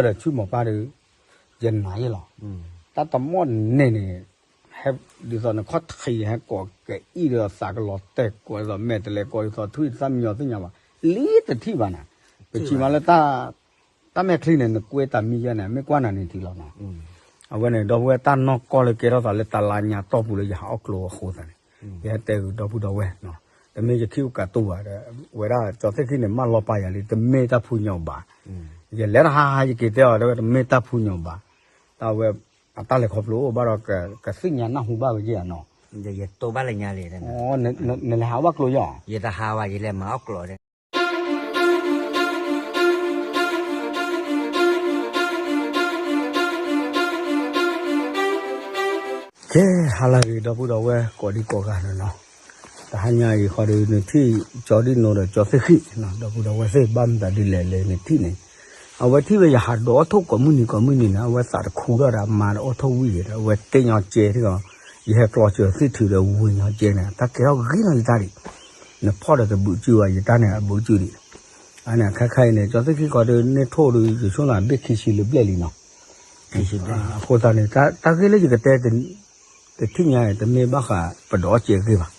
ဒီးဆူမီၤပၢ်ဒီး ယနာ်ယဲလီၤ. တၢ်တမီၢ်န့ၣ်န့ၣ် ဟဲဒ်သိးနခီၣ်ထံး ဟဲကိးက့ၤအံၣ်ဒ်သိးသးကလီၤတဲာ်ကိးဒ်သိးမဲာ်တဲးလဲးကိးဒ်သိးထွံၣ်သၣ်မံညီၤသ့ၣ်ညါဘၣ် လံတထံၣ်ဘၣ်နၤ. ပထံၣ်မးလၢ တၢ်မဲာ်ချံန့ၣ် နကွဲတၢ်မံယဲန့ၣ် မ့ၢ်ကွၢ်နၤန့ၣ်ထံၣ်လီၤနီၤ. အဝဲန့ၣ် ဒီပုၢ်ဝဲၢ်တၢ်နီၢ်ကီၢ်လၢကဲထီၣ်သးလၢတလါညါတီၢ်ပူၤလၢယဟးအီၣ်ကျိအဃိသတးန့ၣ် ယဟဲတဲဂုာ်ဒီပုၢ်ဒီဝဲၢ် တမ့ၢ်ယခံအိၣ်ကးတူၢ်ဘၣ်ဒီး ဝဲဒၣ်ကၠီသ့ၣ်ခံန့ၣ် မၢလီၤပာ်ယၤလံ တမ့ၢ်တၢ်ဖူညီဘၣ်. ယလဲၤတဟါဟါယက့ၤတဲအီၤ တဲဝဲတမ့ၢ်တၢ်ဖူညီဘၣ်. တၢ်ဝဲ အတၢ်လဲၤခီဖျိအိၣ်ဘၣ်ဒီး ကသ့ၣ်ညါနၢ်ဟူဘၣ်ဝဲက့ၤဧါနီၤ. ယတိၢ်ဘၣ်လၢညါလံ, နလဲၤဟးဘၣ်ကျိယီၤ. ယတဟါဘၣ် ယလဲၤမၤအီၣ်ကျိဒီး ကဲ ဟါလၢအဂ့ၤ ဒီပုၢ်ဒီဝဲၢ်ကိးဒံကိးဂၤန့ၣ်လီၤ. တဟါညါအံၤဃီဒီး နထံၣ်ကၠီဒံၣ်နိဒီးကၠီသ့ၣ်ဃံၣ် ဒီပုၢ်ဒီဝဲၢ်သ့ၣ် ဘၣ်မတၤဒ်လဲၣ်လဲၣ်နထံၣ်န့ၣ်, အဝဲထံၣ်ဝဲယဟးဒိးအီၣ်ထိၣ်ကိးမုၢ်နံၤကိးမုၢ်နံၤန့ၣ် အဝဲသးတခူထီၣ်ဒီး အမါဒီးအီၣ်ထိၣ်ဝံၣ်ဂ့ၤဒီး အဝဲတ့ညီကဲထံၣ်အီၤ, ယဟဲကျီစၢၤသ့ၣ်ထုးဒီးဝ့ၤညီကဲန့ၣ် တၢ်ကဲထီၣ်ဂ့ၤလီၤယတၢ်ဒံး, နဖီၣ်ဒီးတဘုးစုဘၣ် ယတၢ်န့ၣ်အဘုးစုဒံး, အန့ၣ်ခဲခါအံၤန့ၣ် ကၠီသ့ၣ်ဃံၣ်ဃီဒီး န့ၢ်ထိၣ်ဒီး ယဆိကမိၣ်ဘ့ၣ်ခံဆံလၢဘျဲၣ်လံနီၤ. အဃိသတးန့ၣ် တၢ်ဂ့ၢ်လၢယကတဲ တထံၣ်ညါအံၤ တမ့ၢ်ဘၣ်ဃးပဒီးအီၣ်ကဲဂ့ၢ်ဘၣ်.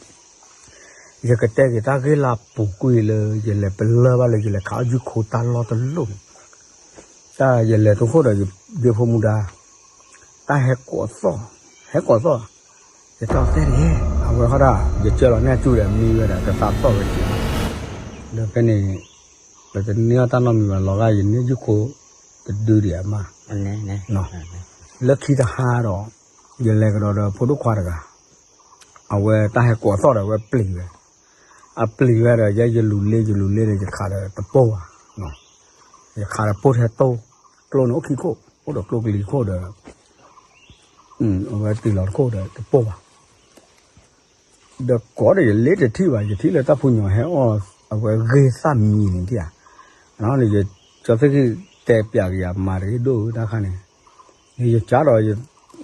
ယကတဲက့ၤတၢ်ဂ့ၢ်လၢအပူၤကွံာ်လၢ ယလဲၤပလၢၢ်ဘၣ်လၢယလဲၤခးအီၣ်ယုၢ်ခိတၢ်လီၢ်တလီၢ်န့ၣ်, တၢ်ယလဲၤတခိၣ်ဒီး ယဒ့ဖိမူဒါ တၢ်ဟဲကိးသီၣ်, ဟဲကိးသီၣ်, ယတဲအီၤတဲတဂ့ၤ, အဝဲဃီဒၣ် ယကၢလီၤန့ၢ်အစုဒီးမံဝဲဒၣ် တသးသီၣ်ဝဲက့ၤ, ဒီးဖဲန့ၣ် ပတန့ၢ်အီၣ်တၢ်နီတမံၤဘၣ် လီၤဂာ်ယန့ၢ်ယုၢ်ခိတဒုဒံးအမါ လၢခံတဟါဒီး ယလဲၤကဒီးဒီးဖိဒိၣ်ခွါတဂၤ, အဝဲတၢ်ဟဲကိးသီၣ်ဒီးအဝဲပျံၤဝဲ, အပျံၤဝဲဒီး ယဲယလူၤလ့ ယလူၤလ့ဒီး ယခးဒီးတပိၢ်ဘၣ်, ယခးဒီးပိၢ်ထဲတိၢ်, ကျိန့ၣ်အိၣ်ခံခိၣ် အိၣ်ဒီးကျိကလံၤခိၣ်ဒီး အဝဲတ့ၢ်လီၤတခိၣ်ဒီးတပိၢ်ဘၣ်. ဒီးကိးဒီးယလ့တထံၣ်ဘၣ် ယထံၣ်လၢတၢ်ဖူညီဟဲအီၣ်အဝဲဂ့ၤသၣ်မံန့ၣ်ဧါ, ကၠီသ့ၣ်ဃံၣ်တဲပၠးက့ၤယၤမၤတဂ့ၤဒိၣ်တၢ်ခါန့ၣ်, ယကဒီး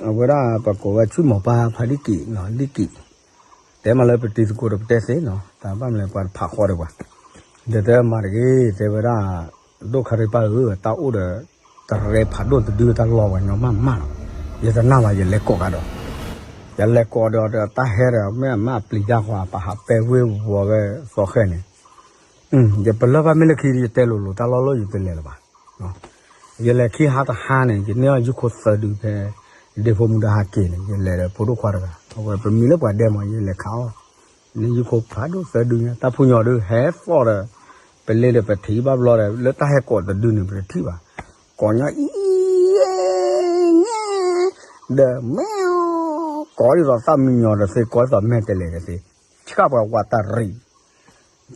အဝဲဒၣ်ပကိးဝဲဆူၣ်မီၤပၢ်ဖးဒံကံး ဒံကံး, တဲမးလၢပတံၤသကိးဒီးပတဲသ့နီၤ တၢ်ဘၣ်မနုၤလဲၣ်ပှၤတဖးဃီဒီးပှၤ, ဒီးတဲမၤတဂ့ၤ တဲဝဲဒၣ် ဒိၣ်ခါရံပၢ်ဧၢ တၢ်အိၣ်ဒီး တရဲဖးဒိၣ်တဒုတၢ်လီၤဝဲညီမးမးလီၤ, ယတနာ်ဘၣ် ယလဲၤကိးကဒီး, ယလဲၤကိးဒီးတၢ်ဟဲဒီး မ့ၢ်အမ့ၢ်အပျံၤတၢ်ဃီ ပဟးပဲဝ့ၤဝီၤဝဲသီဃဲန့ၣ်, ယပလၢၢ်ဘၣ်မ့ၢ်လၢခံ ယတဲလိၤလိၤ တၢ်လီၢ်လီၢ်ယတလဲၤလၢၤဘၣ်. ယလဲၤခံဟါတဟါန့ၣ် ယန့ၢ်အီၣ်ယုၢ်ခိသၢဒုဖဲ ဒ့ဖိမူဒါဟးက့ၤန့ၣ် ယလဲၤဒီးဖိဒိၣ်ခွါတဂၤ အဝဲပမံၤလၢပှၤဒဲမး ယလဲၤခးအီၣ် န့ၢ်ယုၢ်ခိဖးဒိၣ်သၢဒုညါ တၢ်ဖူညီဒီးဟဲသီၣ်ဒီး ပလ့ဒီးပထံၣ်ဘၣ်ဘျီဒီး လၢတၢ်ဟဲကိးတဒုန့ၣ် ပတထံၣ်ဘၣ်, ကိးညီအံၤ ဒီးမ့ၢ် ကိးဒ်သိးသၣ်မံညီၤတသ့ ကိးဒ်သိးမဲာ်တဲၤလဲၤတသ့, ဆှၣ်ပှၤဝးတၢ်ရံၣ်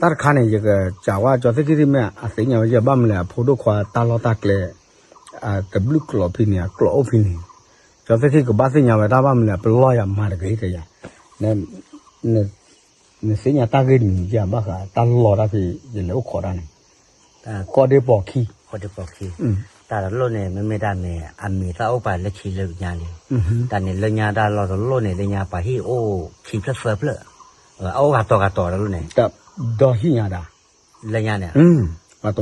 တၢ်တခါန့ၣ် ယကစံးဝဲ ကၠီသ့ၣ်ခံသ့ၣ်မ့ၢ်အသ့ၣ်ညါဝဲ ယဘၣ်မနုၤလဲၣ် အဖိဒိၣ်ခွါတၢ်လီၢ်တၢ်ကျဲ တဘျုးကျိာ်ဖဲန့ၣ် အကျိာ်အိၣ်ဖဲန့ၣ်, ကၠီသ့ၣ်ခံကဘၣ်သ့ၣ်ညါဝဲ တၢ်ဘၣ်မနုၤလဲၣ် ပလီၢ်ယၤမၤတဂ့ၤတဲယၤ, နသ့ၣ်ညါတၢ်ဂ့ၢ်တမံၤ ယဘၣ်ဃးတၢ်လီၢ်တၢ်ဖဲ ယလဲၤအိၣ်ခိးတၢ်န့ၣ်, ကီၢ်ဒ့ပီၤခံ, တၢ်တလိၣ်န့ၣ် မ့မ့ၢ်တၢ်န့ၣ် အမံၤသၣ်အိၣ်ပာ်လၢခံလၢညါလံ, တၢ်န့ၣ်လၢညါတၢ်လီၢ်တလိၣ်န့ၣ် လၢညါပှၤဟံၣ်အိၣ်ခံဖျၢၣ်သၢဖျၢၣ်, အအိၣ်ဂၤတီၤဂၤတီၤတလိၣ်န့ၣ်, ဒီးဟံၣ်ညါဒၣ် လၢညါန့ၣ် ပှၤတ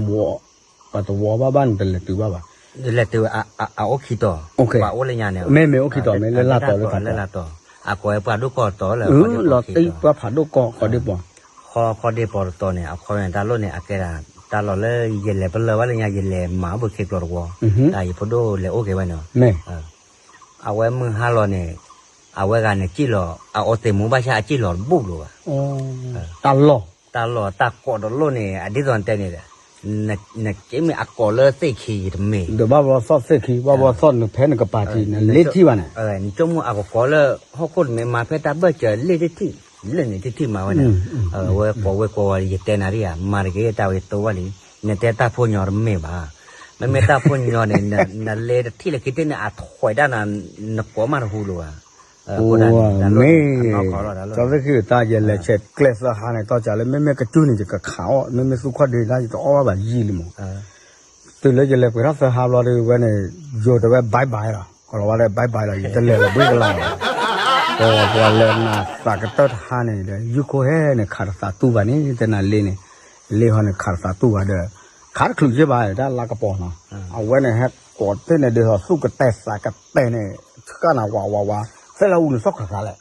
ဝီဘၣ်ဘၣ်န့ၣ် တလဲၤတုၤဘၣ်ဘၣ်, လဲၤတုၤ အအိၣ်ခံတီၤ, ပှၤအိၣ်လၢညါန့ၣ် မ့မ့ၢ်အိၣ်ခံတီၤ မ့ၢ်လၢလၢတီၤလၢတီၤ, အကိးဝဲပှၤဒိၣ်ကီၢ်တီၤလၢ လီၤတံၢ်ပှၤဖးဒိၣ်ကီၢ် ကီၢ်ဒ့ပီၤ, ဃီ ကီၢ်ဒ့ပီၤတတီၤန့ၣ် အခီန့ၣ် တၢ်လိၣ်န့ၣ် အကဲဒၣ် တၢ်လီၢ်လၢယလဲၤပလၢၢ်ဘၣ်လၢညါ ယလဲၤမၤအိၣ်ဘၣ်ခဲကျီတဝီ, တၢ်ယဖိဒိၣ်လဲၤအိၣ်က့ၤဝဲန့ၣ်, အဝဲမုၢ်ဟါလီၤန့ၣ် အဝဲဂၤန့ၣ်စံၣ်လီၤ အအီသံးမူဘၣ်ဆၣ်အစံၣ်လီၤတဘူၣ်လီၤဘၣ်, တၢ်လီၢ် တၢ်လီၢ်တၢ်ကိးတလိၣ်န့ၣ် အဒ်သိးနတဲန့ၣ်ဒီး နက့မ့ၢ်အကိးလၢသ့ၣ်ခံယတမ့ၢ်, ဒီးဘၣ်ဘျီသီၣ်သ့ၣ်ခံ ဘၣ်ဘျီသီၣ်နဖဲနကပၤထံး နလ့ထံၣ်ဘၣ်န့ၣ်, နဆိကမိၣ်အကကိးလၢဟီၣ်ခိၣ်တမ့ၢ်မၤဖဲတၢ်ဘၢၣ်စၢၤလ့ၣ်တထံၣ်, လ့ၣ်န့ၣ်တထံၣ်မၤဝဲန့ၣ်, ဝဲကိးဝဲကိးဝဲ ယတဲနၤဒ်ယၤ မၤတဂ့ၤ တၢ်ဝဲယတိၢ်ဘၣ်လံ, နတဲတၢ်ဖှိၣ်ညီတမ့ၢ်ဘၣ်, မ့မ့ၢ်တၢ်ဖှိၣ်ညီန့ၣ် နလ့တထံၣ်လၢခံတန့ၣ် အထွဲးဒၣ်နၤ နကိးမးတဟူလၢၤဘၣ်, မ့ၢ် ကၠီသ့ၣ်ခံတၢ် ယလဲၤဆဲးကျဲသၢဟါန့ၣ် တီၢ်ကးလၢမ့မ့ၢ်ကစူၢ်န့ၣ် ယကခးအီၣ် မ့မ့ၢ်သူၣ်ခီၣ်ဒ့တၢ် ယတအီၣ်ဘၣ်ဘၣ်ယံာ်လံမး, တုၤလၢယလဲၤပှဲၤထီၣ်သၢဟါဘျီဒီး ဝဲန့ၣ် ယိၤတဲဝဲ bye bye လီၤ, ကလီၤဝဲဒၣ် bye bye လီၤ ယတလဲၤလၢၤဘၣ်ကလါလီၤ, ပှၤလဲၤနၤသးကတၢၢ်တဟါန့ၣ်ဒီး ယုၢ်ခိၣ်ဟဲန့ၣ် ခးတသးတူၢ်ဘၣ်န့ၣ် တဲနၤလ့န့ၣ်, လ့ဟီန့ၣ် ခးတသးတူၢ်ဘၣ်ဒီး ခးတချုးက့ဘၣ် တၢ်လါကပီၤနီၤ, အဝဲန့ၣ်ဟဲကိးတ့ၢ်န့ၣ် ဒ်သိးသူၣ်ကတဲာ်သးကတဲာ်န့ၣ် ဆှၣ်နၤဝးဝးဝး, သ့ၣ်လၢအူန့ၣ်သီၣ်ခါခါလဲၣ်,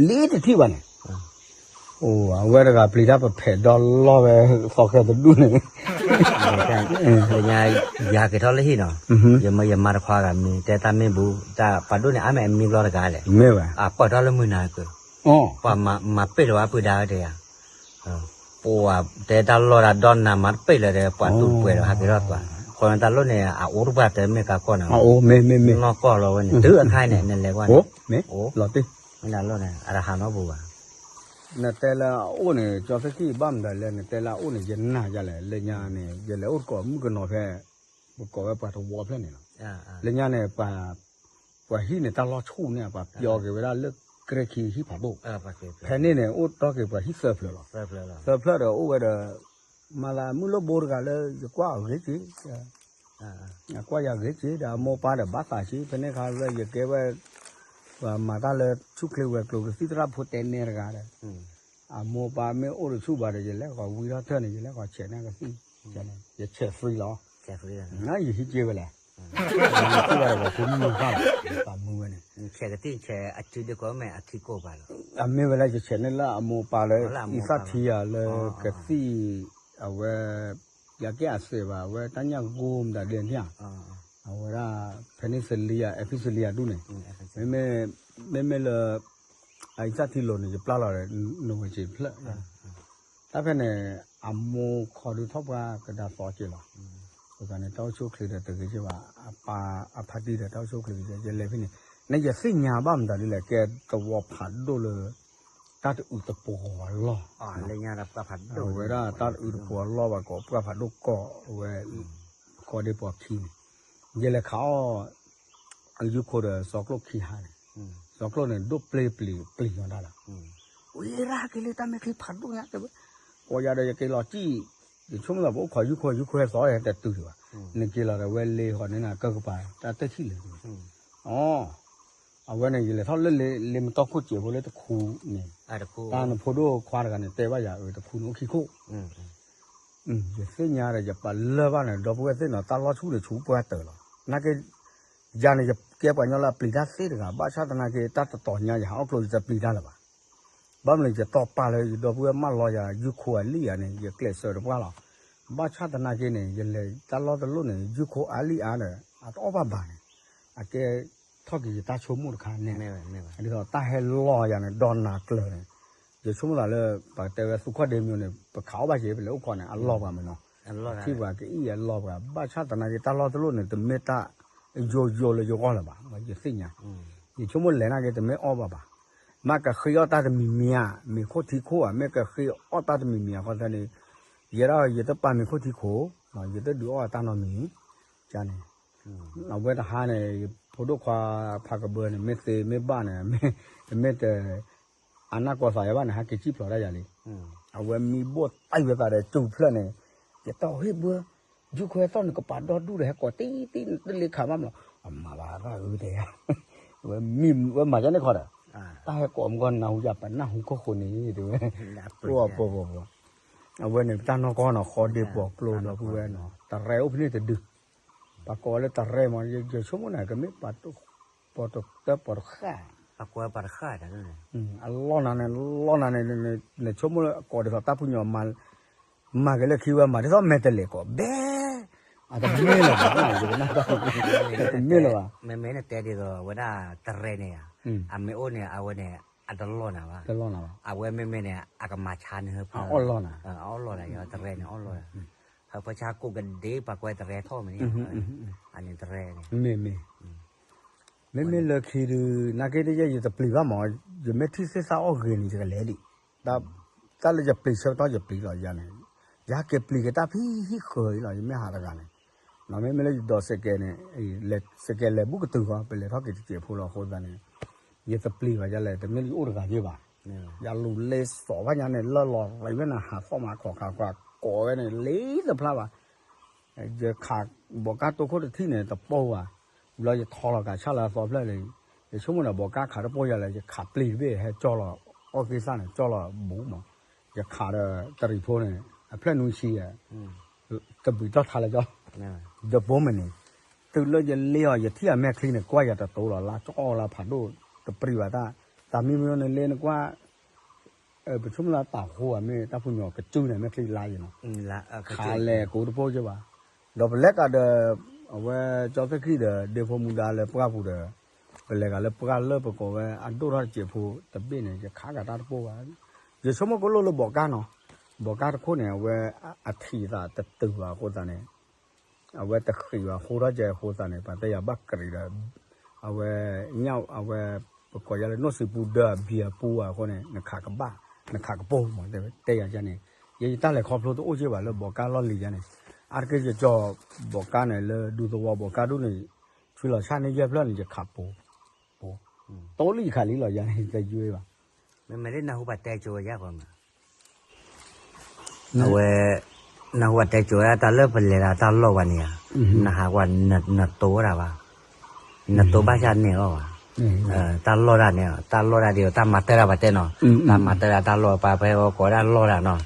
လ့တထံၣ်ဘၣ်န့ၣ်, အိ အဝဲတဂၤပျံၤတၢ်ပဖဲးဒီလီၢ်ဝဲ, သီခဲတဒူၣ်န့ၣ်, လၢညါ ယဟးက့ၤထီၣ်လၢဟံၣ်နီၤ, ယမၤတခွါဂၤမ့ၢ် တဲတၢ်မ့ၢ်ဘူး တၢ်ပှၤဒိၣ်န့ၣ် အါမ့ၢ်အမံဘျီတဂၤလဲၣ်, မ့ၢ်ဝဲ အပၢၢ်ထီၣ်လၢမုၢ်နၤကၢၤ, ပှၤမၤပ့ၢ်လၢၤဝဲပုၢ်ဒါဝဲတဲယၤ ပှၤတဲတၢ်လီၢ်တၢ်ဒီနၤမၤတပ့ၢ်လၢၤဒီး ပှၤတူၢ်ပှဲၤဒီးဟးက့ၤထီၣ်ပှၤ, ဃိတၢ်လီၢ်န့ၣ် အအိၣ်တပှၢ်တမ့ၢ်ကါကီၢ်န့ၣ်, နီၢ်ကီၢ်လီၤဝဲန့ၣ် တုၤအခါန့ၣ် နလဲၤကွၢ်န့ၣ်, မ့ၢ်လီၤတံၢ်, မ့ၢ်တၢ်လီၢ်န့ၣ် အတဟးနီတပူၤဘၣ်, နတဲလၢအအိၣ်န့ၣ် ကၠီသ့ၣ်ခံဘၣ်မတၤလဲၣ် နတဲလၢအအိၣ်န့ၣ် ယနာ်ယၤလဲၣ်, လၢညါန့ၣ် ယလဲၤအိၣ်တကိးမုၣ်ကနီၤဖဲ ပကိးဝဲပှၤတဝီဖျၢၣ်န့ၣ်လီၤ, လၢညါန့ၣ် ပှၤဟံၣ်န့ၣ် တၢ်လီၢ်ဆူၣ်န့ၣ် ပှၤပျီက့ၤဝဲဒၣ်လၢကြဲခံဟံၣ်ဖးဒိၣ်, ဖဲန့ၣ်န့ၣ် အိၣ်တီက့ၤပှၤဟံၣ်သၢဖျၢၣ်လီၤ, သၢဖျၢၣ်ဒီးအိၣ်ဝဲဒီး မၤသးမုၢ်လၢဘိတဂၤလၢ ယကွၢ်အဂ့ၤက့ၤ ကွၢ်ယၤဂ့ၤက့ၤဒီး အမိၢ်ပၢ်ဒီးဘၣ်သးက့ၤ ဖဲန့ၣ်ခါလၢယကဲဝဲ ပှၤမၤတၢ်လၢဆူၣ်ချ့ဝဲၤကျိၤ ကသံၣ်သရၣ်ဖိတဲနဲတဂၤဒီး အမိၢ်ပၢ်မ့ၢ်အိၣ်တဆူၣ်ဘၣ်ဒီး ယလဲၤဃီၤဝံထီၣ်ထၢၣ်န့ၣ် ယလဲၤဃီၤဆဲးန့ၢ်ကသံၣ်, ယဆဲး free လီၤ, ယဟံးက့ၤဝဲလဲၣ်, ယထံၣ်ဘၣ်ဒီးပှၤဖိမုၣ်မုၣ်ဃၣ်လီၤ, ပှၤမုၢ်ဝဲန့ၣ် အမ့ၢ်ဝဲလၢယဆဲးန့ၢ်လၢအမိၢ်ပၢ်လၢ အံသၣ်ထံယၤလၢကသံၣ် အဝဲ ယကဲအစဲးဘၣ် အဝဲတၢ်ညၣ်ဂိၢ်မတၤဒဲးန့ၣ်ဧါ, အဝဲဒၣ် ဖဲန့ၣ်စလံယၤ အဲဖံစလံယၤဒူၣ်န့ၣ်, မ့မ့ၢ်လၢ အအံသၣ်ထံလိၤန့ၣ် ယပျၢ်လီၤဒီး နိဝဲစ့ဖျၢၣ်, တၢ်ဖဲန့ၣ် အမိၢ်ခီဒုးထီၣ်ပှၢ်ကဒါသီက့ၤလီၤ, အဃိသတးန့ၣ် တၢ်အိၣ်ဆူၣ်အိၣ်ချ့ဒီးတဂ့ၤက့ၤဘၣ်, အပၢ်အဖါတံၢ်ဒီးတၢ်အိၣ်ဆူၣ်အိၣ်ချ့က့ၤ ယလဲၤဖဲန့ၣ်, နယသ့ၣ်ညါဘၣ်မတၤဒ်လဲၣ် ကဲသဝီဖးဒိၣ်လၢ တၢ်တအုးတပှီၤအလီၢ်, အဝဲဒၣ်တၢ်တအုးတပှီၤအလီၢ်ဘၣ် ကိးပှၢ်ဖးဒိၣ်ကီၢ်အဝဲ ဃီဒ့ပှီၤခံန့ၣ်, ယလဲၤခးအီၣ် အယူခိၣ်ဒီးစီၤကျိၣ်ခံဟါန့ၣ်, စီၤကျိၣ်န့ၣ် ဒိၣ်ပျ့ၤပျံၤပျံၤညါဒၣ်လီၤ, ဝံရၣ်က့ၤလၢတၢ်မဲာ်ချံဖးဒိၣ်ညါတဲဝဲ, ကိးယၤဒီးယက့ၤလီၤစံၣ်, ယဆိကမိၣ်သးပအိၣ်ခိးယူခိၣ် ယူခိၣ်ဟဲသီဟဲတတုၤဒံးဘၣ်, နက့ၤလီၤဒီးဝဲလ့ဃီန့ၣ်နကၢၢ်ကပၤ တၢ်တထံၣ်လၢၤ, အ အဝဲန့ၣ် ယလဲၤထီၣ်လၢလ့မတီၢ်ခိၣ်စဲးဖိလၢတခူန့ၣ်, တၢ်နဖိဒိၣ်ခွါတဂၤန့ၣ် တဲဘၣ်ယၤအၢ တခူန့ၣ်အိၣ်ခံခိၣ်, ယသ့ၣ်ညါဒီးယပာ်လၢၢ်ဘၣ်န့ၣ် ဒီပုၢ်ဝဲၢ်သ့ၣ်နီၤ တၢ်လီၢ်ဆူၣ်န့ၣ်ဆူၣ်ပှၢ်တၢၢ်လီၤ, နာ်က့ ယၤန့ၣ် ယကဲပှၤကညီလၢအပျံၤတၢ်သ့တဂၤ ဘၣ်ဆၣ်သနာ်က့ တၢ်တတီၤညါ ယဟးအီၣ်ကျိ ယတပျံၤတၢ်လၢၤဘၣ်, ဘၣ်မနုၤ ယတီၢ်ပာ်လၢယဒီပုၢ်ဝဲၢ်မၢလီၤယၤ ယူခိၣ်အလံၣ်ဧါန့ၣ် ယကျဲးစၢးတပှၢ်လီၤ, ဘၣ်ဆၣ်သနာ်က့န့ၣ် ယလဲၤတၢ်လီၢ်တလီၢ်န့ၣ် ယူခိၣ်အါလံၣ်အါဒီး အတအီၣ်ဘၣ်ဘၣ်န့ၣ်, အကဲထီၣ်က့ၤယတၢ်ဆိကမိၣ်တခါန့ၣ်, ဒ်သိးတၢ်ဟဲလီၤယၤန့ၣ် ဒီးနၤကျၢၤန့ၣ်, ယဆိကမိၣ်သးလၢ ပတဲဝဲသူၣ်ခီၣ်ဒ့မ့ၢ်န့ၣ် ပခးအီၣ်ဘၣ်က့ၤ ပလဲၤအိၣ်ခိးန့ၣ် အလီၢ်ပှၤမ့ၢ်နီၤ, ထံၣ်ပှၤကအံၣ်အလီၢ်ပှၤ ဘၣ်ဆၣ်သနာ်က့ တၢ်လီၢ်တလီၢ်န့ၣ် တမ့ၢ်တၢ်ယိယိလၢယဂီၢ်လၢၤဘၣ် ယသ့ၣ်ညါ, ယဆိကမိၣ်လဲၤနာ်က့ တမ့ၢ်အီၣ်ဘၣ်ဘၣ်, မ့ၢ်ကဃ့အီၣ်တၢ်တမံၤမံၤဧါ, မ့ၤခိၣ်ထံခိၣ်ဧါ, မ့ၢ်ကဃ့အီၣ်တၢ်တမံၤမံၤအဃိသတးန့ၣ်, ယဲဒၣ်ယတပာ်မ့ၤခိၣ်ထံခိၣ်, ယတဒုးအီၣ်အတၢ်နီတမံၤ, န့ၣ် အဝဲတဟါန့ၣ် ဖိဒိၣ်ခွါဖးကဘၢန့ၣ် မ့ၢ်သ့မ့ၢ်ဘၣ်န့ၣ် မ့ၢ်တ အနၢ်ကီသးယၤဘၣ်န့ၣ် ဟဲက့ၤစံၣ်ဖျိးတၢ်ယၤလံ, အဝဲမံဘိၣ်တၢ်ဝဲသးဒီးစူၤဖျၢၣ်န့ၣ်, ယတၢ်ဟ့ၣ်ဘၢ, ယူၢ်ခွဲသီၣ်နကပာ်ဒီဒူၣ်ဒီး ဟဲကိးတံၢ်တံၢ်တလ့ခးမးမး, အမၤဘၣ်ဘၣ်အၢတဲယၤ, ဝဲမံဝဲမၤယါန့ၣ်ခီဒီး, တၢ်ဟဲကိးမကီနၢ်ဟူယၤ ပနၢ်ဟူခိၣ်ဃိန့ၣ် တဲဝဲ, ပှၤပှၤပှၤ အဝဲန့ၣ် တၢ်နီၢ်ကီၢ်နီၤ ဃီဒ့ပှီၤကျိဒီပုၢ်ဝဲၢ်နီၤ တရဲအိၣ်ဖဲန့ၣ်တဒု, ပှၤကိးဝဲလၢတရဲမး ယဆိကမိၣ်န့ၣ် ကမ့ၢ်ပှၤတၢပှၤတဃၣ်, အလီၢ်နၤန့ၣ် လီၢ်နၤန့ၣ် နဆိကမိၣ်လၢအကိးဒ်သိးတၢ်ပူၤညီ မၤက့ၤလၢခံဝဲမၤဒ်သိးမဲာ်တလဲၤကိးဘဲ, အတမ့ၢ်လၢၤဘၣ်, တမ့ၢ်လၢၤဘၣ်, မ့မ့ၢ်နတဲဒ်သိးဝဲဒၣ်တရဲန့ၣ်ဧါ, အမ့ၢ်အိၣ်န့ၣ် အဝဲန့ၣ် အတလီၢ်နၤဘၣ်, အဝဲမ့မ့ၢ်န့ၣ် အကမၤဆါန့ၢ်ဟၢဖၢ, အီၣ်လီၢ်နၤ, အီၣ်လီၢ်နၤ တရဲန့ၣ် အီၣ်လီၢ်နၤ, ဟၢဖၢဆါကိးကဒ့ ပှၤကွဲးတရဲထီၣ်မ့ၢ်န့ၣ်, အန့ၣ်တရဲန့ၣ်, မ့ၢ်မ့ၢ် မ့မ့ၢ်လၢခံဒုး နာ်က့တယဲၢ်ယတပျံၤဘၣ်မး, ယမ့ၢ်ထံၣ်သ့ၣ်သၣ်အီၣ်ဂ့ၤန့ၣ် ယကလဲၤဒံး, တၢ်လၢယပျံၤဆၢကတီၢ်ယပျံၤလီၤယၤန့ၣ်, ယဟဲက့ၤပျံၤက့ၤတၢ်ဖံဟံၣ်ဃၢၤအံၤလီၤ ယမ့ၢ်ဟးတဂၤန့ၣ်, မ့မ့ၢ်လၢယဒိးစဲးကဲးန့ၣ်, စဲးကဲးလဲၤဘူးကတုၤဃီ ပလဲၤထီၣ်က့ၤတစဲးဖိလီၤအဃိသတးန့ၣ်, ယတပျံၤဘၣ်ယၤလဲၣ် တမ့ၢ်လၢယအိၣ်တဂၤယဲၢ်ဘၣ်, ယလူၤလ့စီၤဘၣ်ညါန့ၣ် လၢလီၤရံးဝဲန့ၣ် ဟးသီၣ်မးခီၣ်ခါခါ ကိးဝဲန့ၣ် လ့တဖျါဘၣ် ယခးဘီးကါတိခိၣ်တထံၣ်န့ၣ် တပိၢ်ဘၣ်, ဘျီယထီလီၤကးဆၣ်လၢအသီဖျၢၣ်လံ, ယဆိကမိၣ်ဒီးဘီးကါခးတပိၢ်ယၤလဲၣ် ယခးပျံၤတဘ့ၣ် ဟဲကၠီလီၤ, အီၣ်က့ၤသၣ်န့ၣ် ကၠီလီၤဘူးမး, ယခးဒီးတရံးဖိန့ၣ် အဖျၢၣ်နွံဆံယဲၢ်, တဘှံးတီၢ်ထါလၢကၠီ, ဒီးဘိမ့ၢ်န့ၣ်, တုၤလၢယလ့အီၤ ယထံၣ်အမဲာ်ချံန့ၣ် ကွၢ်ယၤတတိၤလီၤ လါကၠီလါဖးဒိၣ် တပြံဘၣ်တၢ်, တၢ်မံမ့ၢ်န့ၣ်လ့နကွၢ်, ပဆိကမိၣ်လၢတၢ်ဟိအမ့ၢ်တၢ်ဖိညီကစုန့ၣ် မဲာ်ချံလါယံၤနီၤ, ခးလဲၤကိးတပိၢ်ကဘၣ်, ဒီးပလဲၤကဒီး, အဝဲကၠီသ့ၣ်ခံဒီး ဒ့ဖိမူဒါလၢပှၢ်ပူၤဒီး, ပလဲၤဂၤလၢပှၢ်လၢပကိးဝဲအဒိၣ်ထီၣ်တစဲးဖိတဘ့ၣ်န့ၣ် ယခးကဒီးတၢ်တပိၢ်ဘၣ်, ယဆိကမိၣ်ကလိၣ်လၢဘီးကါနီၤ, ဘီးကါတခိၣ်န့ၣ် အဝဲအထံးသးတတုၤဘၣ်အဃိသတးန့ၣ် အဝဲတဃံးဘၣ် ဟိထီၣ်ကဲအဃိသတးန့ၣ် ပှၤတဲယၤဘၣ်ကရံးဒီး, အဝဲ, ညၣ်အဝဲ, ပကိးယၤလၢ နီၣ်စံးပူဒၢအဘံအပူၤ အဃိန့ၣ် နခးကဘၣ်, နခးကပိၢ်မး တဲယၤန့ၣ်, ယဲယတၢ်လဲၤခီဖျိတအိၣ်က့ဘၣ်လၢဘီးကါလီၢ်လံၤယၤန့ၣ်, အါတက့ၢ်ယကၠီ, ဘီးကါန့ၣ်လၢဒူသဝီဘီးကါဒူၣ်န့ၣ်, ဆွံလီၤဆၣ်န့ၢ်ယဲၢ်ဖျၢၣ်န့ၣ် ယခးပိၢ်, ပိၢ်, တအိၣ်လၢယခးလံလီၤယၤန့ၣ် တယွဲဘၣ် မ့မ့ၢ်လၢနၢ်ဟူပှၤတဲကၠိဝဲယါကီမး, အဝဲ, နၢ်ဟူပှၤတဲကၠိဝဲဒၣ်တၢ်လၢပလဲၤဒၣ်တၢ်လီၢ်ဝဲန့ၣ်ဧါ, နဟးကွၢ်နတိၤဝဲဒၣ်ဘၣ်, နတိၤဘၣ်ဆၣ်န့ၢ်အီၤဘၣ်, တၢ်လီၢ်ဒၣ်န့ၣ်, တၢ်လီၢ်ဒၣ်ဒ်အံၤ တၢ်မၤတၢ်ဒၣ်ပှၤတဲနီၤ, တၢ်မၤတၢ်ဒၣ်တၢ်လီၢ်ပှၤဖဲအီၤကိးဒၣ်လီၢ်ဒၣ်နီၤ,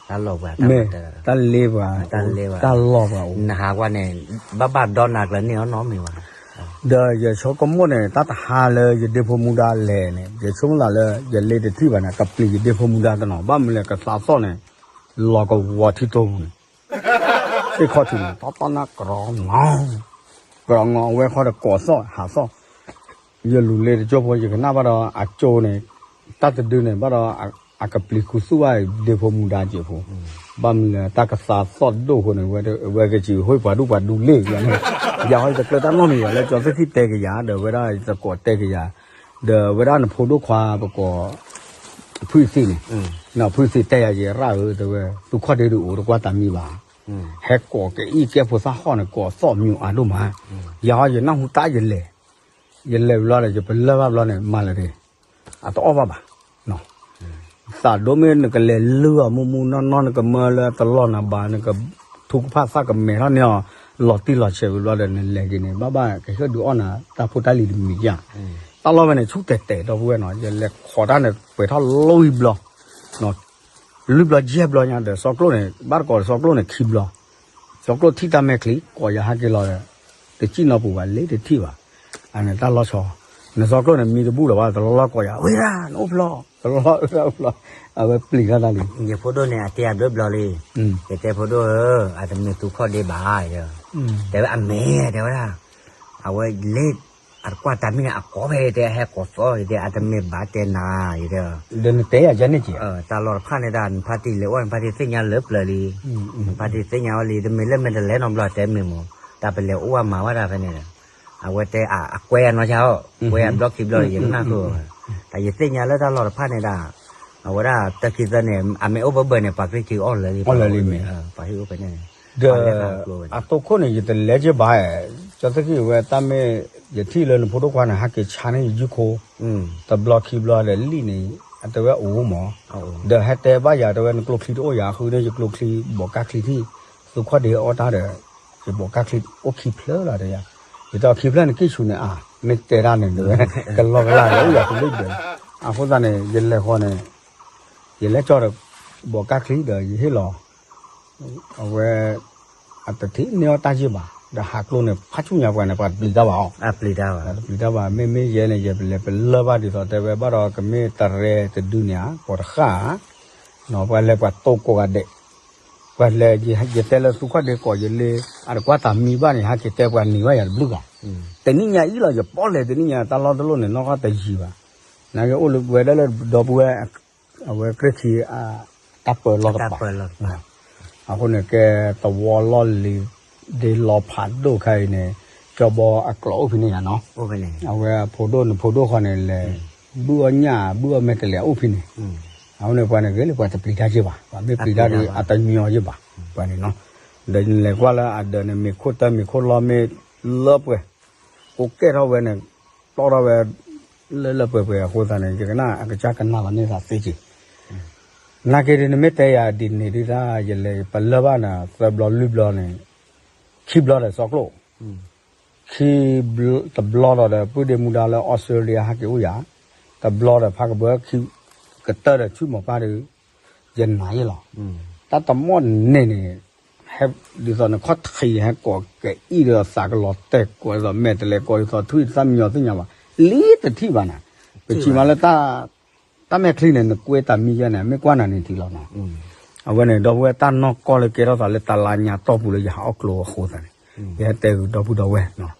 တၢ်လီၢ်ပှၤတၢ်မၤတၢ်ဒၣ်, တၢ်လီၢ်ပှၤ, နဟးကွၢ်န့ၣ်, ဘၣ်ဘၣ်ဒီနၤကျၢၤန့ၢ်အီၤနီတမံၤဘၣ် ဒီးယဆိကမိၣ်န့ၣ် တၢ်တဟါလၢယဒ့ဖိမူဒါလဲၤန့ၣ် ယဆိကမိၣ်သးလၢ ယလ့တထံၣ်ဘၣ်န့ၣ် ကပျံၤယဒ့ဖိမူဒါတနီၤ ဘၣ်မနုၤလဲၣ် ကသးသီၣ်န့ၣ် လီၤကဝီၤထံတိၢ်ပူၤန့ၣ် သ့ၣ်ခီၣ်ထံးန့ၣ် တီတီနၢ်ကြီၤ, ကြီၤငီၤအဝဲခီဒီးကိးသီၣ်ဟးသီၣ်, ယလူၤလ့တကၠိဖိ ယကနၣ်ဘၣ်ဒီးအကၠိန့ၣ်, တၢ်တဒုန့ၣ် ဘၣ်ဒီးအကပျံၤခူသူၣ်ဘၣ်ဒ့ဖိမူဒါစဲးဖိ, ဘၣ်မနုၤလဲၣ် တၢ်ကသးသီၣ်ဒိၣ်အဃိန့ၣ် ဝဲကစံးဟ့ၣ်ပှၤဒူၣ်ပှၤဒူလ့ၣ်ယၤန့ၣ်, ယၤဟီယတကျၢၤတၢ်နီတမံၤဘၣ် လၢကၠီသ့ၣ်ခံတဲကယၤ ဒီးဝဲဒၣ်ယသကိးတဲကယၤ, ဒီးဝဲဒၣ်နဖိဒိၣ်ခွါပကိး ဖုသံၣ်န့ၣ်, ဖုသံၣ်တဲယၤ ယရၣ်ဧၢ တဲဝဲ သုခီၣ်ဒ့ဒုးအိၣ်တကွၢ်တၢ်မံဘၣ်, ဟဲကိးကအံၣ်ကဲဖိသၣ်ဟီၣ်န့ၣ် ကိးသီၣ်မံၤအါဒိၣ်မး, ယၤဟီယနၢ်ဟူတၢ်ယလဲၤ, ယလဲၤဘျီဒီး ယပလၢၢ်ဘၣ်ဘျီန့ၣ် မၤလၢၤတဂ့ၤ, အတအီၣ်ဘၣ်ဘၣ် သးဒိၣ်မ့ၢ်နကလဲၤလုၢ်အီၤမူမူနီၢ်နီၢ် နကမၢလၢတလီၢ်နၤဘၣ် နကထူကဖၣ်သၣ်ကမဲာ်ထီၣ်န့ၢ်အီၤ လီၤတံၢ်လီၤဆဲးဝံၤဘျီဒီး နလဲၤက့ၤန့ၣ် ဘၣ်ဘၣ်ကဟ့ၣ်ဒုးအီၣ်နၤ တၢ်ဖိတၢ်လံၤတမံၤဧါ, တၢ်လီၢ်ဝဲန့ၣ် ဆူၣ်တဲာ်တဲာ်ဒီပုၢ်ဝဲၢ်နီၤ ယလဲၤခိးတၢ်န့ၣ် ပှဲၤထီၣ်လွံၢ်ဘျီ လွံၢ်ဘျီယဲၢ်ဘျီညါဒီး စီၤကျိၣ်န့ၣ် ဘၣ်တကိးစီၤကျိၣ်န့ၣ် ခံဘျီ, စီၤကျိၣ်ထံၣ်တၢ်မဲာ်ချံ ကိးယၤဟဲက့ၤလီၤဒီး တစံၣ်နီၢ်ပူၤဘၣ် လ့တထံၣ်ဘၣ်, အန့ၣ်တၢ်လီၤဆီ, နစီၤကျိၣ်န့ၣ် မံတဘူၣ်လၢၤဘၣ် တလီၢ်လီၢ်ကိးယၤ ဝ့ၢ်ရၣ် နအိၣ်ဖျီ, တလီၢ်လီၢ်အိၣ်ဖျီ, အဝဲပျံၤထီၣ်တၢ်လံ, ယဖိဒိၣ်န့ၣ် အတဲအဘျုးဘျီလံ, ယတဲဖိဒိၣ်ဧၢ, အတမ့ၢ်သူခီၣ်ဒ့ဘၣ်, တဲဝဲအမဲာ်တဲဝဲဒၣ်, အဝဲလ့ အတကွၢ်တၢ်မံန့ၣ် အကိးဖဲတဲ ဟဲကိးသီၣ်တဲ အတမ့ၢ်ဘၣ်တဲနၤ, ဒီးနတဲယၤန့ၣ်က့ၤ, တၢ်လီၢ်တဖၣ်န့ၣ်ဒၣ် နဖါတံၢ်လဲၤအိၣ် နဖါတံၢ်သ့ၣ်ညါလၢပျၢၤလံ, နဖါတံၢ်သ့ၣ်ညါဝဲလံ တမ့ၢ်လၢမဲာ်တလဲၤနီတဘျီတဲမ့ၢ်မး, တၢ်ပလဲၤအိၣ်ဝဲမၤဝဲဒၣ်ဖဲန့ၣ်ဒီး, အဝဲတဲအကွဲအနီၢ်ဆါအီၤ, ကွဲအဘျီခံဘျီ ယကနၣ်သိး, တၢ်ယသ့ၣ်ညါလၢတၢ်လီၢ်တဖၣ်န့ၣ်ဒၣ်, အဝဲဒၣ်တၢ်ခံသၢန့ၣ် အမ့ၢ်အိၣ်ဘၢဘၢန့ၣ် ပှၤက့ၤက့ၤအီၣ်လၢာ်လံ, ပှၤဟ့ၣ်အိၣ်ဖဲန့ၣ်, ဒီးအတိၢ်ခိၣ်န့ၣ် ယတလဲၤက့ၤဘၣ်, ကၠီသ့ၣ်ခံဝဲတၢ်မ့ၢ် ယထံၣ်လၢနဖိဒိၣ်ခွါန့ၣ် ဟဲက့ၤဆါန့ၢ်ယယုၢ်ခိ တဘျီခံဘျီဒီးလံာ်န့ၣ် အတဲဝဲအိၣ်မး, ဒီးဟဲတဲဘၣ်ယၤတဲဝဲ နကျိချံတအိၣ်ယၤ ဃုန့ၢ်ယကျိချံ ဘီးကါချံထံၣ်, သုခီၣ်ဒ့အီၣ်တၢ်ဒီး ယဘီးကါချံအိၣ်ခံဖျၢၣ်လီၤတဲယၤ, ယတဲအီၤခံဖျၢၣ်န့ၣ် ကံၣ်ဆူၣ်န့ၣ်အါ မ့ၢ်တဲတၢ်န့ၣ် ကလီကလီလၢယၤတဘျုးဘျုး, အဃိသတးန့ၣ် ယလဲၤဃီန့ၣ် ယလဲၤကၠီဒီး ဘီးကါချံဒီးယဟ့ၣ်လီၤ အဝဲ အတထံၣ်န့ၢ်အီၣ်တၢ်ယ့ၢ်ဘၣ်, ဒီးဟးကျိန့ၣ် ဖးဆူညါပှၤန့ၣ် ပှၤတပျံၤတၢ်ဘၣ်အီၤ, ပှၤတပျံၤတၢ်ဘၣ်, မ့မ့ၢ်ယဲန့ၣ် ယလဲၤပလၢၢ်ဘၣ်ဒ်သိးတဲဝဲဘၣ်ဒီး ကမ့ၢ်တရဲတဒုန့ၣ်ဧါ ကိးတဃၣ်ဧါ, ပှၤလဲၤပှၤတိၢ်ကိးဂၤဒဲး, ပှၤလဲၤ ယတဲလၢသူခီၣ်ဒ့ကိးယလ့ အတကွၢ်တၢ်မံဘၣ်န့ၣ် ဟဲက့ၤတဲပှၤန့ၢ်ဘၣ်ယၤတဘျုးဂၤ, တနံၣ်ညါအံၤလီၤ ယပီၣ်လဲၣ်တနံၣ်ညါ တၢ်လီၢ်တလီၢ်န့ၣ် နီၢ်ကီၢ်တယံၤဘၣ်, နာ်က့အိၣ်လၢဝဲဒၣ်လၢဒီပုၢ်ဝဲၢ် အဝဲကြၢးခံ တၢ်ပၢလီၢ်တပၤ, အဃိန့ၣ် ကဲသဝီလီၢ်လံၤ ဒ်လီၤဖးဒိၣ်ခါအံၤန့ၣ် ကၠီဘီအကျိအိၣ်ဖဲန့ၣ်ယါနီၤ, အဝဲအဖိဒိၣ်နဖိဒိၣ်ဃီန့ၣ်လဲၤ ဘုၣ်အီၣ်ညၣ် ဘုၣ်အီၣ်မဲာ်တလဲၤအိၣ်ဖဲန့ၣ်, အဃိန့ၣ် ပှၤန့ၣ်ဂ့ၤလၢပှၤတပျံၤတၢ်ယ့ၢ်ဘၣ်, ပှၤမ့ၢ်ပျံၤတၢ်ဒီး အတညီယ့ၢ်ဘၣ်, ပှၤန့ၣ်နီၤ, ဒီးလဲၤကွၢ်လၢအဒၢးန့ၣ် မ့ၤခိၣ်တၢ်မ့ၤခိၣ်လီၤမ့ၢ်လၢပှဲၤ ကိးကဲထီၣ်ဝဲန့ၣ် ပျီထီၣ်ဝဲ လၢလၢပှဲၤပှဲၤအဃိသတးန့ၣ် ယကနၣ်အကစၢ်ကနၣ်လီၤန့ၢ်သးသ့က့ၤ, နာ်က့ဒ်နမ့ၢ်တဲယၤဒ်န့ၣ်ဒ်သၣ် ယလဲၤပလၢၢ်ဘၣ်နၤ သၢဘျီလွံၢ်ဘျီန့ၣ် ခံဘျီဒီးစီၤကျိၣ်, ခံ တဘျီဒီးဒီး ပုၢ်ဒ့မူဒါလၢအီစထြ့လယါဟဲက့ၤအိၣ်ယၤ, တဘျီဒီးဖးကဘၢခံ ကတၢၢ်ဒီးဆူၣ်မီၤပၢ်ဒီး ယနာ်ယ့ၢ်လီၤ, တၢ်တမီၢ်န့ၣ်န့ၣ် ဟဲဒ်သိးနခီၣ်ထံးဟဲကိးကအံၣ်ဒီးသးကလီၤတဲာ်ကိးဒ်သိးမဲာ်တလဲၤကိးဒ်သိးထွံၣ်သၣ်မညီသ့ၣ်ညါဘၣ်, လံတထံၣ်ဘၣ်နၤ, ပထံၣ်မးလၢ တၢ်မဲာ်ချံန့ၣ် နကွဲတၢ်မံယဲန့ၣ် မ့ၢ်ကွၢ်နၤန့ၣ်ထံလီၤနီၤ. အဝဲန့ၣ် ဒီပုၢ်ဝဲၢ်တၢ်နီၢ်ကီၢ်လၢကဲထီၣ်သးလၢတလါညါတီၢ်ပူၤလၢယဟးအီၣ်ကျိအဃိသတးန့ၣ်, ယဟဲတဲဂုာ်ဒီပုၢ်ဒီဝဲၢ်,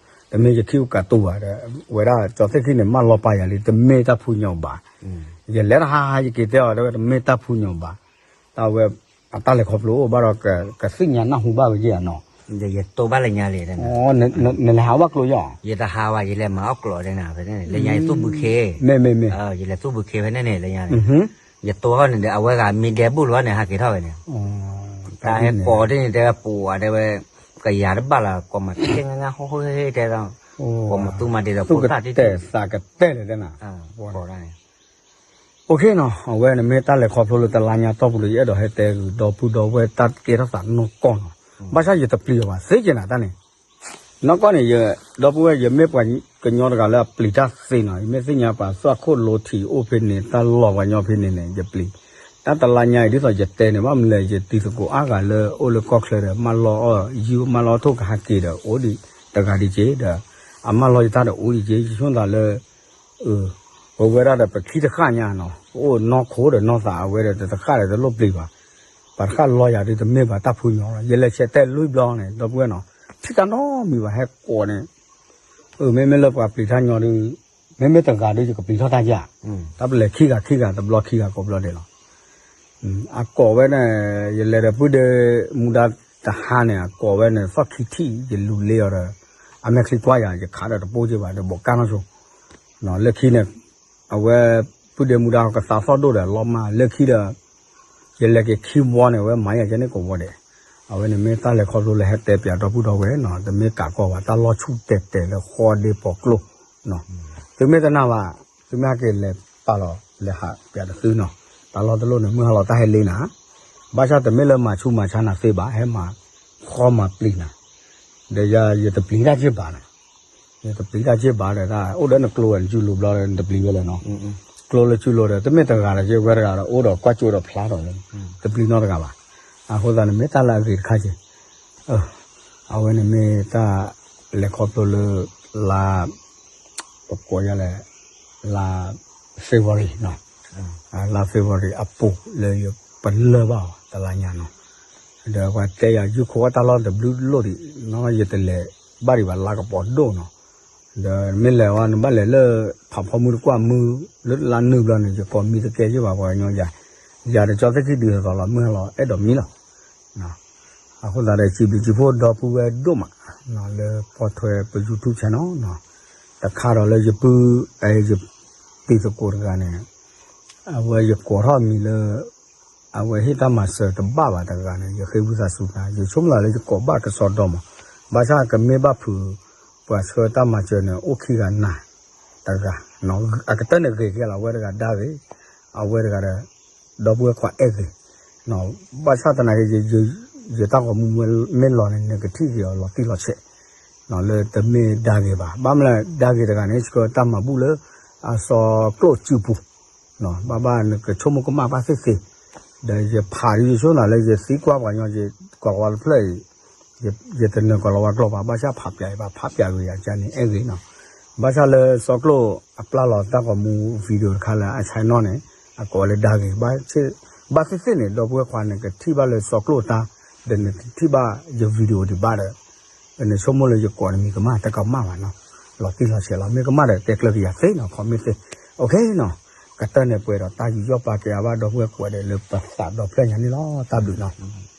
တမ့ၢ်ယခံအိၣ်ကးတူၢ်ဘၣ်ဒီး ဝဲဒၣ်ကၠီသ့ၣ်ခံန့ၣ် မၢလီၤပာ်ယၤလံ တမ့ၢ်တၢ်ဖူညီဘၣ်, ယလဲၤတဟါဟါယက့ၤတဲအီၤတဲဝဲတမ့ၢ်တၢ်ဖူညီဘၣ်, တၢ်ဝဲ အတၢ်လဲၤခီဖျိအိၣ်ဘၣ်ဒီး ကသ့ၣ်ညါနၢ်ဟူဘၣ်ဝဲက့ၤဧါနီၤ. ယတိၢ်ဘၣ်လၢညါလံ, နလဲၤဟးဘၣ်ကျိယီၤ, ယတဟးဘၣ် ယလဲၤမၤအီၣ်ကျိးဒဲနၤဖဲန့ၣ် လၢညါယသူၣ်ဘုခ့, မ့မ့မ့, ယလဲၤသူၣ်ဘုခ့ဖဲန့ၣ်န့ၣ် လၢညါန့ၣ်, ယတိၢ်ဃီန့ၣ်ဒီး အဝဲဂၤမ့ၢ်ဒဲဘူၣ်လီၤန့ၣ် ဟးက့ၤထီၣ်ဝဲန့ၣ်, တၢ်ဟဲကိးဒ်န့ၣ် တဲဝဲပူၤဝဲတဲဝဲ, ကယၤတဘၣ်လီၤ ကိးမၤတဲငါငါဟိဟိဟဲတဲ, ကိးမၤသူမၤဒ့ဒီး ဖိသၣ်တတဲသးကတဲလဲၣ်တဲနၤ, ကိးဒၣ်န့ၣ် အိၣ်ခ့နီၤ အဝဲန့ၣ်မ့ၢ်တၢ်လဲၤခီဖျိလၢတလါညါတီၢ်ပူၤလၢ ယအဲၣ်ဒိးဟဲတဲဂုာ်ဒီပုၢ်ဒီဝဲၢ်တၢ်ကဲထီၣ်သးနီၢ်ကီၢ်နီၤ, ဘၣ်ဆၣ်ယတပျံၤအီၤဘၣ် သ့က့ၤနၤတၢ်န့ၣ်, နီၢ်ကီၢ်န့ၣ် ဒီပုၢ်ဝဲၢ် ယမ့ၢ်ပှၤကညီတဂၤလၢအပျံၤတၢ်သ့နီၤ, ယမ့ၢ်သ့ၣ်ညါပှၤသွၣ်ခိၣ်လိထံးအိၣ်ဖဲန့ၣ် တၢ်လီၢ်ပှၤကညီဖဲန့ၣ်န့ၣ် ယပျံၤ, တၢ်တလါညါအံၤ ဒ်သိးယတဲန့ၣ် ဘၣ်မနုၤလဲၣ် ယတံၤသကိးအါဂၤလၢအိၣ်လၢကီၢ်ချၢဒီး မၢလီၤအီၣ်ယုၢ်မၢလီၤအီၣ်ထိၣ်ကဟးက့ၤဒီး အိၣ်ဒံးတဂၤဒံးက့ၤဒီး အမၢလီၤယတၢ်ဒီးအိၣ်ဒံးက့ၤ ယဆိမိၣ်သးလၢ ပဝဲဒၣ်ဒီးပခံတဃၣ်ညါနီၤ, ပအိၣ်နီၢ်ခိဒီးနီၢ်သး အဝဲဒီးတဃၣ်ဒီးတလိၣ်ပျံၤဘၣ်, ပှၤတဃၣ်လီၤယၤဒ်တမ့ၢ်ဘၣ်တၢ်ဖူညီလီၤ, ယလဲၤဆဲးတဲလွံၢ်ဘျီန့ၣ် ဒီပုၢ်ဝဲၢ်နီၤ, ထံၣ်တၢ်နီတမံၤဘၣ် ဟဲကိးန့ၣ်, မ့မ့ၢ်လၢပှၤပျံၤတၢ်ညီဒီး, မ့မ့ၢ်တဂၤဒီးယကပျံၤထီၣ်တၢ်ယၤ, တၢ်ပလဲၤခံဂၤခံဂၤတဘျီခံဂၤကိးဘျီဒဲးလီၤ. အကိးဝဲန့ၣ်, ယလဲၤဒီးပုၢ်ဒ့မူဒါတဟါန့ၣ် အကိးဝဲန့ၣ် သီၣ်ခံထံၣ် ယလူၤလ့အီၤဒီး, အမဲာ်ချံကွၢ်ယၤ ယခးဒီးတပိၢ်က့ဘၣ်ဒီး ဘိးကၢ်နီၢ်ဆိ, လၢခံန့ၣ်, အဝဲ, ပုၢ်ဒ့မူဒါကသးသီၣ်ဒိၣ်ဒီးလီၤမၢ်လၢခံဒီး, ယလဲၤက့ၤခံဝီန့ၣ် အဝဲမၤယၤကဲန့ၣ်ကဝီဒဲး, အဝဲန့ၣ်မ့ၢ်တၢ်လဲၤခီဖျိလၢဟဲတဲပၠးဒီပုၢ်ဒီဝဲၢ်နီၤ, တမ့ၢ်ကးကီဘၣ် တၢ်လီၤဆူၣ်တဲာ်တဲာ်လၢဃီဒ့ပိာ်ကျိ သုမ့ၢ်တနာ်ဘၣ်, သုမ့ၢ်ဟဲက့ၤလဲၤပာ်လီၤ လဲၤဟးပၠးတသုနီၤ, တၢ်လီၢ်တလီၢ်န့ၣ် မုၢ်ဟါလီၤတၢ်ဟဲလ့နၤ, ဘၣ်ဆၣ်တမ့ၢ်လၢမၤဆူးမၤဆါနၤသ့ဘၣ် ဟဲမၤဃီမၤပျံၤနၤ, ဒီးယၤယတပျံၤတၢ်က့ၢ်ဘၣ်န့ၣ်, ယတပျံၤတၢ်က့ၢ်ဘၣ်ဒီး တၢ်အိၣ်ဒီးနကျိဝဲနစုလိၤဘျီဒီး နတပျံၤဝဲလဲၣ်နီၤ, ကျိလၢစုလိၤဒီး တမ့ၢ်တဂၤဒီးက့ၢ်ဝဲတဂၤဒီး အိၣ်ဒီးကွၢ်ကၠိဒီးဖျါထီၣ်လၢ, တပျံၤနီတဂၤဘၣ်, အဃိသတးန့ၣ်မ့ၢ်တၢ်လၢအဂ့ၤတခါက့ၢ် အဝဲန့ၣ်မ့ၢ်တၢ်လဲၤခီဖျိလၢ လါ, ပကိးယၤလဲၣ်, လါ February နီၤ, လါ February အပူၤလၢယပလၢၢ်ဘၣ်အီၤ တလါညါနီၤ, ဒီးပှၤတဲယၤ ယုၢ်ခိအီၣ်တၢ်လီၢ်တဘျုးလိၣ်ဒံး, နီၢ်ယတလဲၤဘၣ်ဒံးဘၣ် လါကပီၤဒိၣ်နီၤ, ဒီးမ့ၢ်လဲၤဝဲ နဘၣ်လဲၤလၢ ဖးဖီမုၢ်တကွၢ်မုၢ် လၢလါနုာ်ဘျီန့ၣ် ယကိးမံတကဲယ့ၢ်ဘၣ်ပှၤကညီယၤ, ယၤဒီးကၠီသ့ၣ်ခံဒုးသးလီၤ မုၢ်ဟါလီၤ အဲၣ်ဒိးမံလီၤ အဃိသတးဒီး စံးဘျုးစံးဖှိၣ်ဒီပုၢ်ဝဲၢ်ဒိၣ်မး လၢပိာ်ထွဲပ YouTube channel နီၤ, တခါဒီးလၢယပုၢ်, ယတံၤသကိးတဂၤန့ၣ်, အဝဲယကိးထီၣ်မံၤလၢ အဝဲဟ့ၣ်တၢ်မၤစၢၤတဘၣ်ဘၣ်တဂၤန့ၣ် ယဃ့ဝံသးစူၤနၤ, ယဆိကမိၣ်လၢယကိးဘၣ်ကစီဒီမး, ဘၣ်ဆၣ်ကမ့ၢ်ဘၣ်ဖုး ပှၤဆှၢတၢ်မၤစၢၤန့ၣ် အိၣ်ခံဂၤနၤတဂၤ, အကတၢၢ်န့ၣ်ဂ့ၤကဲလီၤ အဝဲတဂၤဒါဂ့ၤ, အဝဲတဂၤဒီး ဒီပုၢ်ဝဲၢ်ခွါအဲၣ်ဂ့ၤ, ဘၣ်ဆၣ်သနာ်က့ ယတၢ်ဂီၤမူမ့ၢ်လီၤန့ၣ် နကထံၣ်က့ၤအီၤလီၤတံၢ်လီၤဆဲး, လၢတမ့ၢ်ဒါဂ့ၤဘၣ်, ဘၣ်မနုၤလဲၣ် ဒါဂ့ၤတဂၤန့ၣ် ဆှၢတၢ်မၤဘူၣ်လၢ အစီၤကျိၣ်စုပူၤ ဘၣ်ဘၣ်နကဆိကမိၣ်ကမၣ်ဘၣ်သ့ၣ်သ့ၣ်, ဒီးယဖးဒ်ယဆိကမိၣ်လၢယသံကွၢ်ပှၤကညီ ယကိးလီၤဝဲတဖျၢၣ်အံၤ, ယတနၢၤကိးလီၤဝဲကျိာ်ဘၣ်, ဘၣ်ဆၣ်ဖးပၠးအံၤဘၣ် ဖးပၠးဂ့ၤယၤကန့ၣ်အဲၣ်ဂ့ၤနီၤ, ဘၣ်ဆၣ်လၢစီၤကျိာ်အပျၢ်လီၤတၢ်ဂီၤမူ video တခါလၢအဆါနီၣ်န့ၣ် အကိးလၢဒါဂ့ၤ, ဘၣ်သ့ၣ်သ့ၣ်န့ၣ် ဒီပုၢ်ဝဲၢ်ခွါန့ၣ် ကထံၣ်ဘၣ်လၢစီၤကျိာ်အတၢ်, ဒီးနကထံၣ်ဘၣ်ယ video ဒံးဘၣ်ဒီး နဆိကမိၣ်လၢယကိးနမံၤကမၣ်တကမၣ်ဘၣ်နီၤ, လီၤတံၢ်လီၤဆဲးလီၤ, မ့ၢ်ကမၣ်ဒီးတဲကျၢၤကယၤသ့နီၤ, comment သ့, OK နီၤ, ကတၢၢ်န့ၣ်ပှဲၤဒီးတၢ်ယူးယီၣ်ပာ်ကဲအါဘၣ် ဒီပုၢ်ဝဲၢ်ကိးဂၤဒဲးလၢပသးဒီဖျၢၣ်ညါန့ၣ်လီၤ, တၢ်ဘျုးနီၤ.